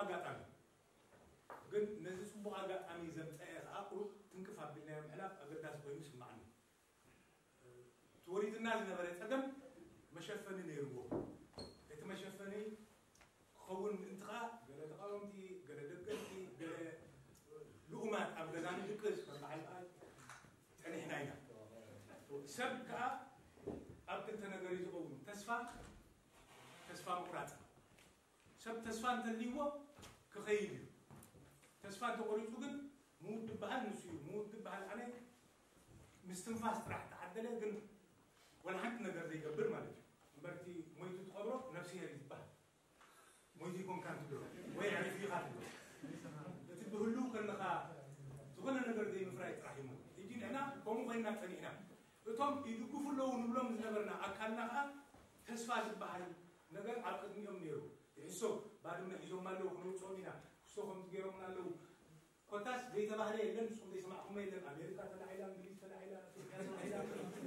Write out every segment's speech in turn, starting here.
ኣጋጣሚ ግን ነዚ ጽቡቕ ኣጋጣሚ ዘምጸአ ከኣ ቁሩብ ትንክፍ ኣቢልናዮ ምሕላፍ ኣገዳሲ ኮይኑ ይስምዓኒ። እቲ ወሪድና ዝነበረ ጸገም መሸፈኒ ነይርዎ። እቲ መሸፈኒ ክኸውን ምእንቲ ከኣ ገለ ተቓወምቲ፣ ገለ ደገፍቲ፣ ገለ ልኡማት ኣብ ገዛ ንድቅስ ከም በዓል በዓል ጸኒሕና ኢና። ሰብ ከኣ ኣብ ክልተ ነገር እዩ ዝኸውን፣ ተስፋ፣ ተስፋ ምቑራጽ። ሰብ ተስፋ እንተልይዎ ክኸይድ እዩ። ተስፋ እንተቆሪጹ ግን ምዉት ዝበሃል ንሱ እዩ። ምዉት ዝበሃል ኣነ ምስትንፋስ ጥራሕ ተዓደለ ግን ወላ ሓንቲ ነገር ዘይገብር ማለት እዩ። እምበርቲ ሞይቱ ትቐብሮ ነፍስሄር እዩ ዝበሃል። ሞይቱ ይኮንካ ትብሎ ወይ ኣዕሪፉ ኢኻ ትብሎ። እቲ ብህልው ከለኻ ዝኾነ ነገር ዘይምፍራይ ጥራሕ እዩ። ሕጂ ንሕና ከምኡ ኮይንና ጸኒሕና። እቶም ይድግፉ ኣለዉ ንብሎም ዝነበርና ኣካልና ከኣ ተስፋ ዝበሃል ነገር ኣብ ቅድሚኦም ነይሩ። ይሕሶ ባድመ ሒዞም ኣለዉ፣ ክነውፅኦም ኢና፣ ክሶ ከምዚ ገይሮምና ኣለዉ። ኮታስ ዘይተባህለ የለን፣ ንስኹም ዘይሰማዕኹሞ የለን። ኣሜሪካ ተላዒላ፣ እንግሊዝ ተላዒላ፣ ኢትዮጵያ ተላዒላ፣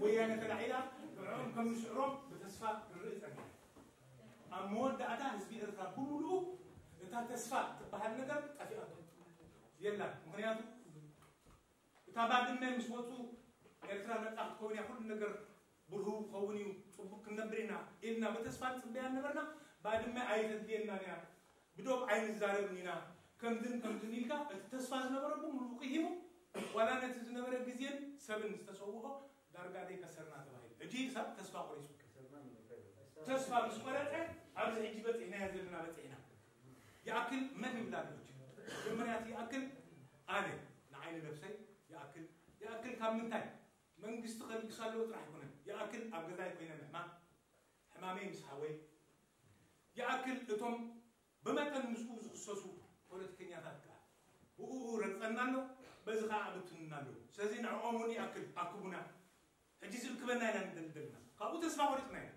ወያነ ተላዒላ፣ ንዕኦም ከም ንስዕሮም ብተስፋ ንርኢ ጸኒሕና። ኣብ መወዳእታ ህዝቢ ኤርትራ ብምሉኡ እታ ተስፋ ትበሃል ነገር ጠፊኣቶ የላን። ምኽንያቱ እታ ባድመ ምስ ወፁ ኤርትራ ነፃ ክትከውን እያ፣ ኩሉ ነገር ብርሁ ክኸውን እዩ፣ ፅቡቅ ክንነብር ኢና ኢልና ብተስፋ ንፅበያ ነበርና። ባድመ ኣይተድልየናን እያ፣ ብዶብ ኣይንዛረብን ኢና፣ ከምዝን ከምዝን ኢልካ እቲ ተስፋ ዝነበረ ብምሉኡ ቅሂሙ፣ ዋላ ነቲ ዝነበረ ግዜን ሰብን ዝተሰውኦ ዳርጋ ዘይከሰርና ተባሂሉ። ሕጂ ሰብ ተስፋ ቆሪፁ። ተስፋ ምስ ቆረፀ ኣብዚ ሕጂ በፂሕናዮ ዘለና በፂሕና። ይኣክል መን ይብላ ኣሎ? መጀመርያ እቲ ይኣክል ኣነ ንዓይ ንነብሰይ ይኣክል። ይኣክል ካብ ምንታይ? መንግስቲ ከልግስ ኣለዎ ጥራሕ ኣይኮነን። ይኣክል ኣብ ገዛይ ኮይነ ምሕማም፣ ሕማመይ ምስ ሃወይ። ይኣክል እቶም ብመጠን ምስኡ ዝኽሰሱ ፖለቲከኛታት ከኣ ብእኡ ረግጸና ኣሎ፣ በዚ ከኣ ኣብትንና ኣሎ። ስለዚ ንዕኦም እውን ይኣክል ኣክቡና። ሕጂ ዝእክበና ኢና ንደሊ ዘለና። ካብኡ ተስፋ ቆሪጽና ኢና።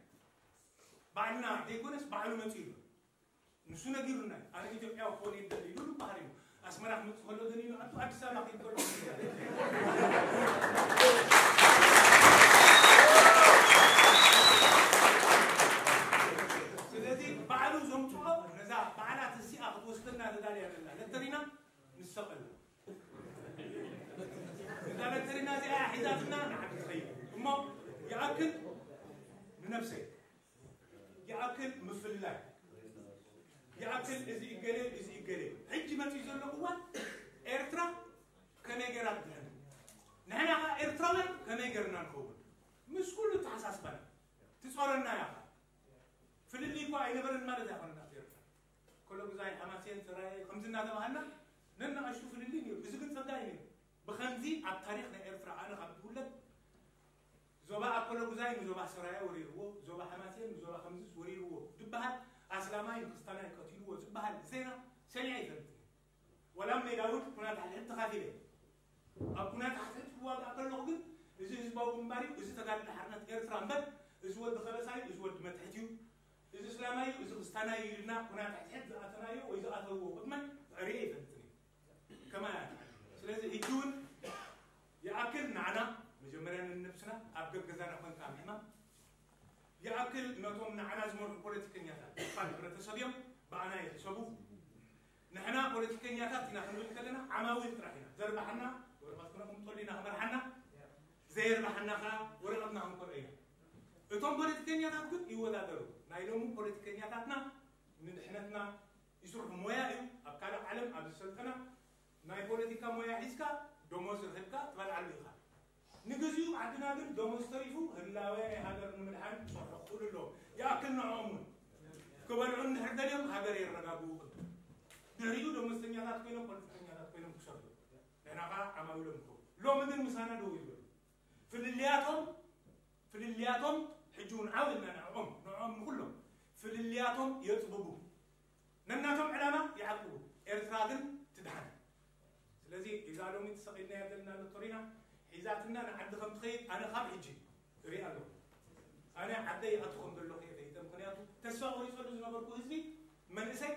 ባዕልና ዘይኮነስ ባዕሉ መጺኡ ኣሎ። ንሱ ነጊሩና እዩ። ኣነ ኢትዮጵያዊ ክኾን እየ ዝደሊ ኢሉ ይበሃል እዩ። ኣስመራ ክመጽእ ከሎ ደሊሉ ኣቱ ኣዲስ ኣበባ ክይድ ከሎ ስለዚ ባዕሉ ዘምጽኦ ነዛ በዓላት እዚኣ ክትወስደና ተዳልያ ዘላ ለተሪና ንሰቐላ። እዛ ለተሪና እዚኣ ሒዛትና ንዓዲ ትኸይድ። እሞ ይኣክል ንነብሰይ፣ ይኣክል ምፍልላይ፣ ይኣክል እዚ እገሌ፣ እዚ እገሌ። ሕጂ መጺኡ ዘሎ እዋን ኤርትራ ከመይ ገይራ ትድሕን? ንሕና ኸኣ ኤርትራውያን ከመይ ገይርና ንኸውን? ምስ ኩሉ ተሓሳስባና ትጾረና እያ ኸኣ። ፍልልይ እኳ ኣይነበረን ማለት ኣይኮነን ኣብ ኤርትራ። ኮሎጉዛይ፣ ሓማሴን፣ ሰራየ ከምዚ እናተባሃልና ነናእሽቱ ፍልልይ ነይሩ። እዚ ግን ጸጋ እዩ ነይሩ። ብኸምዚ ኣብ ታሪኽ ናይ ኤርትራ ኣነ ካብ ዝውለድ ዞባ ኣኮሎጉዛይ ንዞባ ሰራየ ወሪርዎ፣ ዞባ ሓማሴን ንዞባ ከምዝስ ወሪርዎ ዝበሃል፣ ኣስላማይ ንክስታናይ ቀቲልዎ ዝበሃል ዜና ሰሚዐ ኣይፈልጥን። ወላ ኣብ ሜዳ ውድ ኩናት ሕድሕድ ተኻፊለ። ኣብ ኩናት ሕድሕድ ክዋጋእ ከለኹ ግን እዚ ህዝባዊ ግንባር እዩ፣ እዚ ተጋድሎ ሓርነት ኤርትራ እምበር እዚ ወዲ ከበሳ እዩ፣ እዚ ወዲ መትሕት እዩ፣ እዚ እስላማይ እዩ፣ እዚ ክስታናይ እዩ ኢልና ኩናት ሕድሕድ ዝኣተናዮ ወይ ዝኣተውዎ ቅድመ ርእየ ኣይፈልጥን እየ። ከማይ ኣነ። ስለዚ ሕጂ እውን ይኣክል ንዓና መጀመርያ ንነብስና ኣብ ገገዛና ኮንካ ምሕማም፣ ይኣክል ነቶም ንዓና ዝመርሑ ፖለቲከኛታት ክፋል ሕብረተሰብ እዮም፣ ብኣና ይሕሰቡ። ንሕና ፖለቲከኛታት ኢና ክንብል ከለና ዓማዊል ጥራሕ ኢና። ዘርባሕና ወረቐት ክነቕምጠሉ ኢና ክመርሓና፣ ዘየርባሓና ከኣ ወረቐትና ክንኮርዖ ኢና። እቶም ፖለቲከኛታት ግን ይወዳደሩ። ናይ ሎሚ ፖለቲከኛታትና ንድሕነትና ይስርሑ። ሞያ እዩ። ኣብ ካልእ ዓለም ኣብ ዝሰልጠና ናይ ፖለቲካ ሞያ ሒዝካ ደሞዝ ረኺብካ ትበልዓሉ ኢኻ። ንግዚኡ ዓድና ግን ደሞዝ ተሪፉ ህላወ ናይ ሃገር ንምድሓን ክሰርሑ ክኽእሉ ኣለዎም። ይኣክል ንዕኦም እውን ክበልዑ እንድሕር ደልዮም ሃገር የረጋግኡ። ድሕሪኡ ደሞዝተኛታት ኮይኖም ፖለቲከኛታት ኮይኖም ክሰርሑ፣ ንሕና ኸዓ ዓማዊሎም ንኸውን። ሎሚ ግን ምሳና ደው ይበሉ። ፍልልያቶም፣ ፍልልያቶም ሕጂ እውን ዓው ኢልና ንዕኦም፣ ንዕኦም ንኹሎም ፍልልያቶም የጥብቡ። ነናቶም ዕላማ ይዓቅቡ። ኤርትራ ግን ትድሓን። ስለዚ እዛ ሎሚ ተሰቒልናያ ዘለና ሎቶሪና ሒዛትና ንዓዲ ከም ትኸይድ ኣነ ካብ ሕጂ እርኢ ኣለኹ። ኣነ ዓደይ ይኣቱ ከም ዘለኹ እየ ፈሊጠ። ምኽንያቱ ተስፋ ቆሪጸሉ ዝነበርኩ ህዝቢ መንእሰይ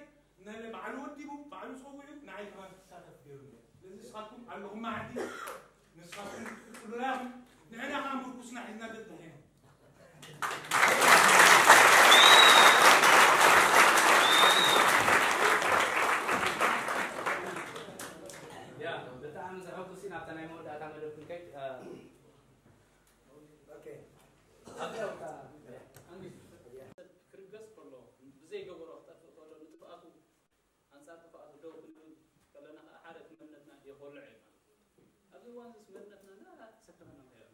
ነለ ባዕሉ ወዲቡ፣ ባዕሉ ጸዊዑ ንዓይ ከማን ክሳተፍ ገይሩኒ። ስለዚ ንስኻትኩም ኣለኹም መዓዲ፣ ንስኻትኩም ትቅጽሉላ ኢኹም። ንሕና ከኣ ምርኩስና ሒዝና ደድሕሪና። ኣብታ ናይ መወዳእታ መደብ ክንከይድ፣ እ፣ ኦኬ። ኣብዚኣ ወታ፣ ኣንግስ፣ ሰብ ክርገጽ ከሎ፣ ብዘይገበሮ ክጠፍእ ከሎ፣ ንጥፍኣቱ፣ ኣንጻር ጥፍኣቱ ደው ክንብል ከለና፣ ከዓ ሓደ እቲ መንነትና የኾልዕ እዩ ማለት እዩ። ኣብዚ እዋን እዚ መንነትና እንዳተሰከፈና ንኸይድ።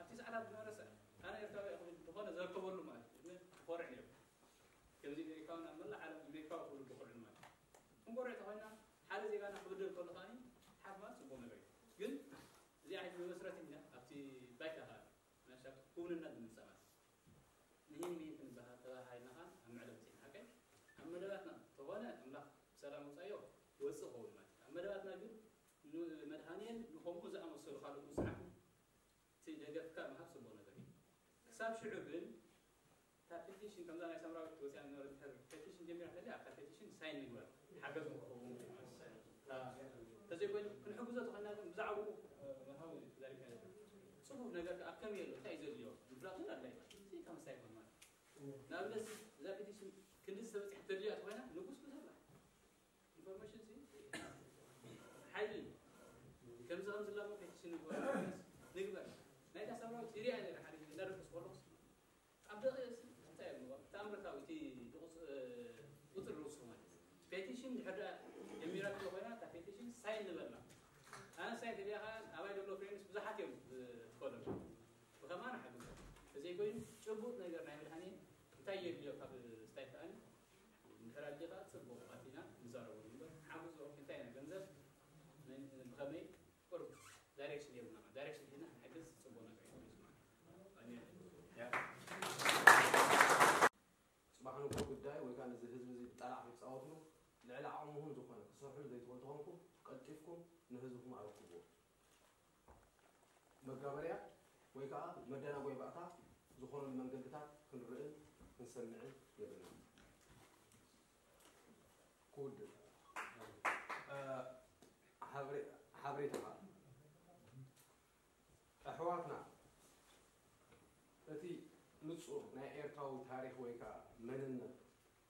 ኣብቲ ጻዕዳ ዝነበረ ሰብ፣ ኣነ ኤርትራዊ እየ ክብል ዝኾነ ዘርከበሉ ማለት እዩ። ግን ክኾርዕ ነይሩ። ከምዚ ኣሜሪካውን ኣብ መላእ ዓለም ኣሜሪካዊ ክብሉ ዝኽእሉ ማለት እዩ። ክንኮርዕ ተኾይና፣ ሓደ ዜጋና ክብደል ከሎ ከኣ ሓፍ ማለት ጽቡቕ ነገር እዩ። ግን እዚኣ ሕጂ መመስረቲ እንድያ፣ ኣብቲ ባይታ ከኣ ናሻ ክውንነት ንምጻእ ማለት እዩ። ንሂን ንሂን ክንበሃል ተባሃሂልና ከኣ ኣብ መዕለቢ በጺሕና። ሓቀይ ኣብ መደባትና ተኾነ ኣምላኽ ብሰላም ኣውጻዮ ይወጽእ ክኸውን ማለት እዩ። ኣብ መደባትና ግን ን-፣ መድሃኔን ንኸምኡ ዝኣመሰሉ ካልኦት ምጽዓን እቲ ደገፍካ ምሃብ ጽቡቕ ነገር እዩ። ክሳብ ሽዑ ግን እታ ፔቲሽን ከምዛ ናይ ሳምራዊት ወፅያ ዝነበረ ድሕር ፔቲሽን ጀሚራ ተሊያ ኣብታ ፔቲሽን ሳይን ንግበር ሓገዝ ንክኸውን። ተዘይኮይኑ ክንሕግዞ ተኾይና ግን ብዛዕባኡ ምሃው ተዛሪብካ ነበር። ፅቡቅ ነገር ኣብ ከመይ ኣሎ እንታይ እዩ ዘድልዮ ምፍላጥ እውን ኣድላይ እዩ። እዚ ካብ ምሳይ ይኮን ማለት ንኣብነት እዛ ፔቲሽን ክንዲ ዝተበፅሐ ተድልያ ተኾይና ንጉስ ብዘላ ኢንፎርሜሽን ሲ ሓይሊ እዩ። ከምዚ ከምዚ ላሞ ፔቲሽን ንግበር ንግበር ናይታ ሳምራዊት ይሪኣ ነረ ሓደ ግዜ እንዳደቀስኩ ከለኹ ኣብ ደቂቕ እንታይ እሞ ተኣምረታዊ እቲ ቁፅሪ ርሱ ማለት ፔቲሽን ድሕር ጀሚራቶ ኮይና እታ ፔቲሽን ሳይን ንበላ ኣነ ሳይን ተሊያ ከዓ ኣባይ ዘሎ ፍሬንድስ ብዙሓት እዮም ዝፈለጉ ብኸማን ሓግዞ ተዘይኮይኑ ጭቡጥ ነገር ናይ መድሃኔ እንታይ የድልዮ ካብ ስታይ ከኣኒ እንድሕር ኣድልኻ ጽቡቕ ኣቲና ንዛረበሉ እምበር ሓግዞ እንታይ ናይ ገንዘብ ብኸመይ ቁሩብ ዳይሬክሽን የብልና። ዳይሬክሽን ሒዝና ክንሕግዝ ጽቡቕ ነገር እዩ። ጽባሕ ንግሆ ጉዳይ ወይ ከዓ ነዚ ህዝቢ እዚ ብጠላዕ ከይትጻወትሉ ልዕሊ ዓቕምኹም ዝኾነ ክሰርሕሉ ዘይትኽእሉ ተኾንኩም ቀልጢፍኩም ንህዝብኹም ኣረክብዎ። መጋበርያ ወይ ከዓ መደናጎይ ባእታ ዝኾነሉ መንገድታት ክንርእን ክንሰምዕን የብልና። ክውድእ ሓበሬታ ኣሕዋትና እቲ ንጹር ናይ ኤርትራዊ ታሪኽ ወይ ከዓ መንነት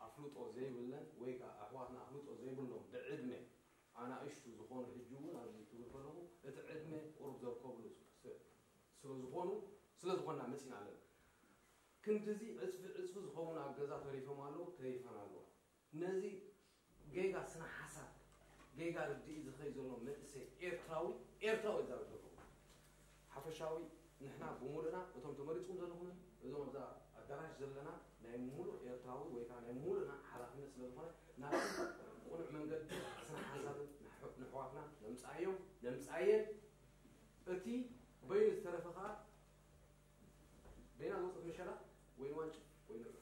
ኣፍልጦ ዘይብለን ወይ ከዓ ኣሕዋትና ኣፍልጦ ዘይብሎም ብዕድመ ኣናእሽቱ ዝኾኑ ሕጂ እውን ኣብዚ ክብል ከለኹ እቲ ዕድመ ቁሩብ ዘርከብሉ ስለ ዝኾኑ ስለ ዝኾንና መፂና ኣለና። ክንድዚ ዕፅፊ ዕፅፊ ዝኸውን ኣብ ገዛ ተሪፎም ኣለዉ ተሪፈን ኣለዋ። ነዚ ጌጋ ስነ ሓሳብ ጌጋ ርድኢ ዝኸይ ዘሎ መንእሰይ ኤርትራዊ ኤርትራዊ ይዛረብ ዘሎ ሓፈሻዊ ንሕና ብሙሉእና እቶም ተመሪፅኩም ዘለኹምን እዞም ኣብዛ ኣዳራሽ ዘለና ናይ ሙሉእ ኤርትራዊ ወይ ከዓ ናይ ሙሉእና ሓላፍነት ስለ ዝኾነ ናብቲ ቁኑዕ መንገዲ ስነ ሓሳብን ንሕዋትና ነምፃእዮም ነምፃእየን እቲ በይኑ ዝተረፈ ከዓ በይና ዝወፅእ መሸላ ወይ ንዋንጭ ወይ ንዑፍ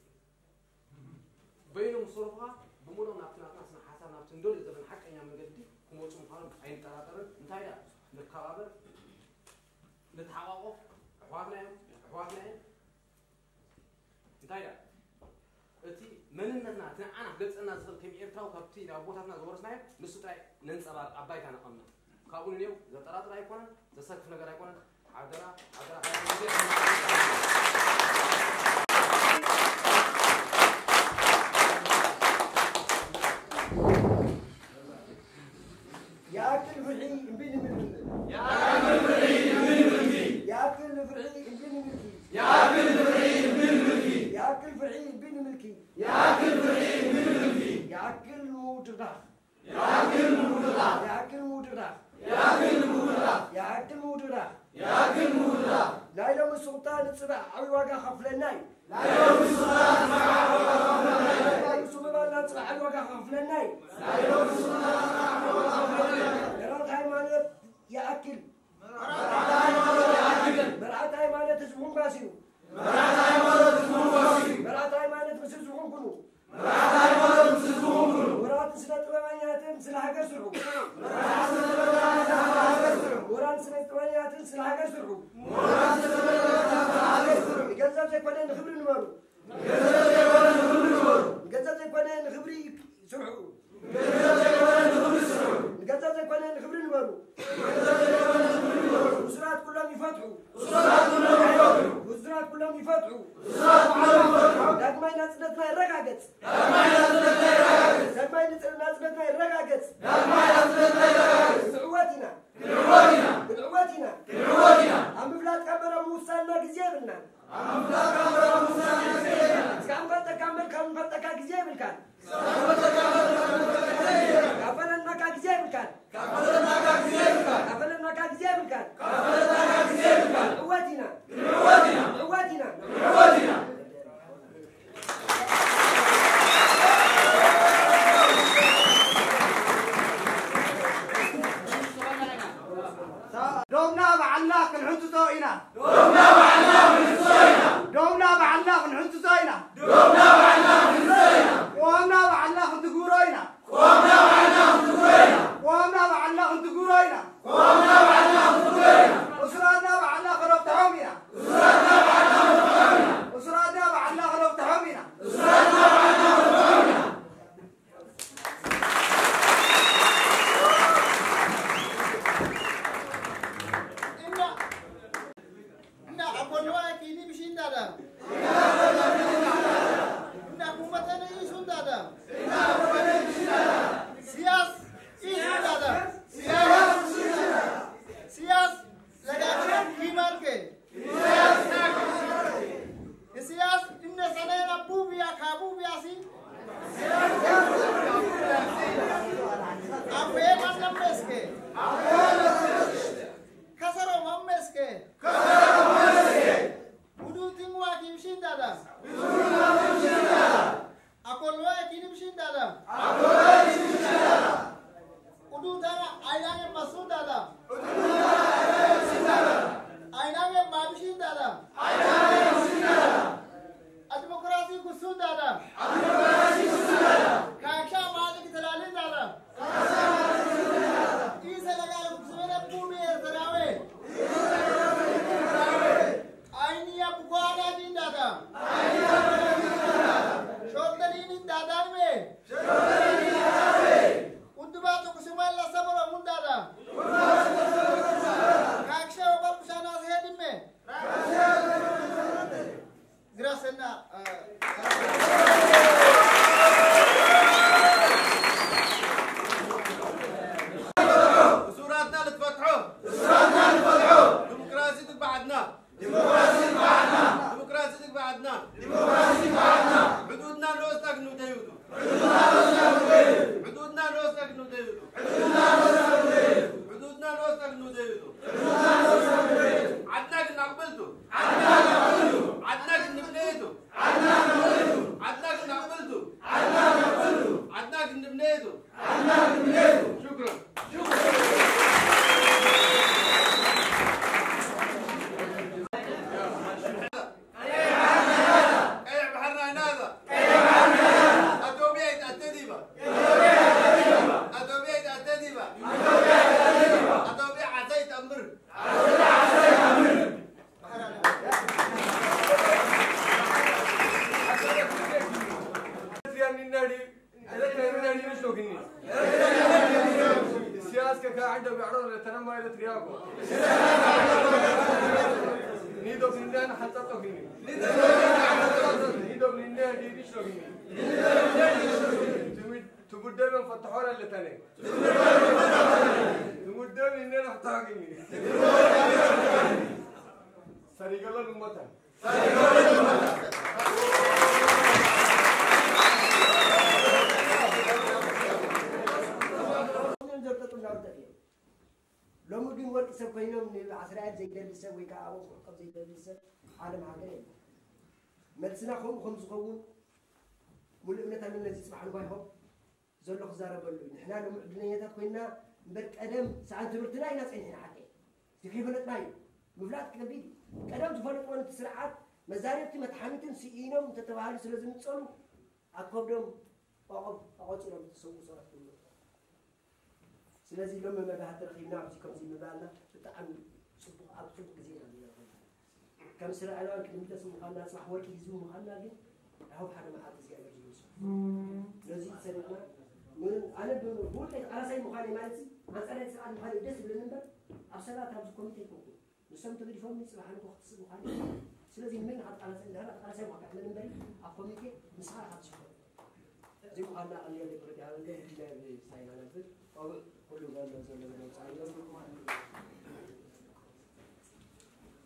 በይኖም ዝሰርሑ ከዓ ብምሎም ናብቲ ናትና ስነ ሓሳብ ናብቲ እንደልዮ ዘለና ሓቀኛ መንገዲ ክመፁ ምዃኖም ኣይንጠራጠርን እንታይ ደኣ ንከባበር ንተሓቋቆፍ ኣሕዋትና እዮም ኣሕዋትና እዮም እንታይ ደኣ እቲ መንነትና እቲ ንዓና ክገልፀና ዝኽእል ከም ኤርትራዊ ካብቲ ናብ ኣቦታትና ዝወረስናዮ ንሱ ጥራይ ነንፀባርቕ ኣብ ባይታ ነቐምጥ ካብኡ ንኔው ዘጠራጥር ኣይኮነን ዘሰክፍ ነገር ኣይኮነን ሓደራ ሓደራ ይኣክል ፍርሒ እምቢ ንምልኪ። ይኣክል ፍርሒ እምቢ ንምልኪ። ይኣክል ፍርሒ እምቢ ንምልኪ። ይኣክል ምውድዳኽ። ይኣክል ምውድዳኽ። ይኣክል ምውድዳኽ። ይኣክል ምውድዳኽ። ይኣክል ምውድዳኽ። ናይ ሎሚ ስቕታ ንፅባሕ ዓብዪ ዋጋ ከኽፍለና እዩ። ናይ ሎሚ ስቕታ ንፅባሕ ዓብዪ ዋጋ ከኽፍለና እዩ። ናይ ሎሚ ስቕታ ንፅባሕ ዓብዪ ዋጋ ከኽፍለና እዩ። ናይ ሎሚ ስቕታ ንፅባሕ ዓብዪ ዋጋ ከኽፍለና እዩ። መርዓት ሃይማኖት ይኣክል። መርዓት ሃይማኖት ይኣክል። መርዓት ሃይማኖት ህዝቢ ኩንኳስ እዩ። መርዓት ሃይማኖት ህዝቢ ኩንኳስ እዩ። መርዓት ሃይማኖት ምስ ህዝቢ ኩንኩኑ። መርዓት ሃይማኖት ምስ ህዝቢ ኩንኩኑ። ወራትን ስነ ጥበባኛትን ስለ ሃገር ስርሑ። ወራትን ስነ ጥበባኛትን ስለ ሃገር ስርሑ። ወራትን ስነ ጥበባኛትን ስለ ሃገር ስርሑ። ወራትን ስነ ጥበባኛትን ስለ ሃገር ስርሑ። ንገንዘብ ዘይኮነ ንኽብሪ ንበሩ። ንገንዘብ ዘይኮነ ንኽብሪ ንበሩ። ንገንዘብ ዘይኮነ ንኽብሪ ስርሑ። ንገንዘብ ዘይኮነ ንኽብሪ ስርሑ። ንገንዘብ ዘይኮነ ንኽብሪ ንበሩ። ንገንዘብ ዘይኮነ ንኽብሪ ንበሩ። እሱራት ኩሎም ይፈትሑ። እሱራት ኩሎም ይፈትሑ። እሱራት ኩሎም ይፈትሑ። እሱራት ኩሎም ይፈትሑ። ዳግማይ ናጽነትና ይረጋገጽ። ዳግማይ ናጽነትና ይረጋገጽ። ዳግማይ ንጽ-፣ ናጽነትና ይረጋገጽ። ዳግማይ ናጽነትና ይረጋገጽ። ክንዕወት ኢና። ክንዕወት ኢና። የብልካን። ካፈለናካ ግዜ የብልካን። ካፈለናካ ግዜ የብልካን። ካፈለናካ ግዜ የብልካን። ካፈለናካ ግዜ የብልካን። ክንዕወት ኢና። ክንዕወት ኢና። ክንዕወት ኢና። ክንዕወት ኢና። ዶብና ባዕልና ክንሕንጽጾ ኢና። ዶብና ባዕልና ክንሕንጽጾ ኢና። ዶብና ባዕልና ክንሕንጽጾ ኢና። ዶብና ባዕልና ክንሕንጽጾ ኢና። ቅዋምና ባዕልና ክንትግብሮ ኢና። ቅዋምና ባዕልና ክንትግብሮ ኢና። ቅዋምና ባዕልና ክንትግብሮ ኢና። ቅዋምና ባዕልና ክንትግብሮ ኢና። እሱራትና ባዕልና ከነፍትሖም ኢና። እሱራትና ባዕልና ከነፍትሖም ኢና። እሱራትና ባዕልና ከነፍትሖም ኢና። እሱራትና ባዕልና ከነፍትሖም ኢና። እና እና ኣቦነዋ ኪኒ ብሽንዳዳ እና ኩመተነ ኢሱንዳዳ ሲያስ ኢሱንዳዳ ሲያስ ለጋግና ኪማርኬ ኢሳያስ እነሰነና ቡብያ ካቡብያ ሲ አቡኤ ማነመስከ ከሰሮ መመስከ ውዱትን ዋኪም ሽንዳዳ አኮሎዋ ኪንም ሽንዳዳ አኮሎዋ ኪንም ሽንዳዳ ኡዱታና አይናገ ማሱንዳዳ አይናገ ማብሽንዳዳ አዲሞክራሲ ጉሱንዳዳ ካሻ ማልክ ተላልንዳዳ ኢሰለጋለ ጉሱበነ ቡሚ ኤርትራዌ አይንያ ብኳላ ዲንዳዳ ሾርተሊኒ ዳዳንሜ ውድባቱ ክስማላ ሰበሮ ሙንዳዳ ካክሸ ወቀልቁሻና ዝሄድሜ ግራሰና እሱራትና ልትፈትሖ እሱራትና ልትፈትሖ ዲሞክራሲ ትግባዓትና ዲሞክራሲ ትግባዓትና ዲሞክራሲ ትግባዓትና ዲሞክራሲ ትግባዓትና ሕዱድና ንወስዳ ክንውደዩቱ ሕዱድና ንወስዳ ክንውደዩቱ ሕዱድና ንወስዳ ክንውደዩቱ ዓድና ክናቕብልቱ ዓድና ክንብነየቱ ዓድና ክናቕብልቱ ዓድና ክንብነየቱ ሽክራን ቀይሕ ባሕርና ይናዛ ኣቶብያ ይትኣተ ዲባ ኣቶብያ ይትኣተ ዲባ ኣቶብያ ዓሳ ይትኣምር Siyaas ka kaa inda bicro le tanama ile triago. Nido nindan hatta tokini. Nido nindan di bicho gini. Tumudde ben fatahora le tane. Tumudde nindan hatta gini. Sarigala numatan. ሎሚ ግን ወርቂ ሰብ ኮይኖም ንኣስራኤል ዘይደሊ ሰብ ወይ ከዓ ኣብኡ ክዕቀብ ዘይደሊ ሰብ ዓለም ሃገር የለን። መልስና ከምኡ ከም ዝኸውን ሙሉእ እምነት ኣለና። ነዚ ፅባሕ ንጓይሆ ዘሎ ክዛረበሉ እዩ። ንሕና ሎሚ ዕድለኛታት ኮይንና እምበር ቀደም ሰኣን ትምህርትና ኢና ፀኒሕና። ሓቀይ እቲ ከይፈለጥና እዩ። ምፍላጥ ከቢድ እዩ። ቀደም ዝፈልጥዎ ነቲ ስርዓት መዛርብቲ መትሓኒትን ስኢኖም እንተተባህሉ ስለ ዝምፀሉ ኣብ ከብዶም ኣቐፂሮም ዝተሰዉ ሰባት ክህሉ ስለዚ ሎሚ መባህቲ ረኺብና ኣብዚ ከምዚ ምባልና ብጣዕሚ ፅቡቕ ኣብ ፅቡቕ ግዜ ኢና ዘለና። ከም ስራኤላውያን ክንምለስ ምዃንና ፅባሕ ወርቂ ህዝቢ ምዃንና ግን ኣይሆብ ሓደ መዓልቲ እግዚኣብሔር ዝመልሶ ነዚ ሰሪሕና ኣነ ብውልቀይ ተቃላሳይ ምዃነይ ማለት ኣንፃር ናይ ስርዓት ምዃነይ ደስ ዝብለኒ እምበር ኣብ ሰባት ኣብዚ ኮሚቴ ኣይኮንኩን ንሶም ተገዲፎም ጽባሕ ንጎ ክትስእ ምዃን እዩ። ስለዚ ንመን ኢኻ ትቃለስ? ንድሕና ተቃላሳይ ምዃንካ ሕመል እምበሪ ኣብ ኮሚቴ ንስኻ ኢኻ ትሽፈር። እዚ ምዃንና ቀሊል ኣይኮነን። ድሓር እንዶ ህጂ ናይ ሳይና ነብር ቆብዕ ኩሉ ገለ ዘሎ ነገር ጻዕሪ ነብር።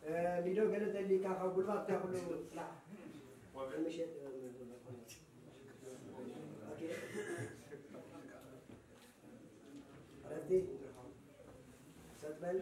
እ፣ ሚዶ ገለ ደሊካ ካብ ጉልባትካ ኩሉ ጽላሕ። ምሸት፣ እ፣ ሰጥበል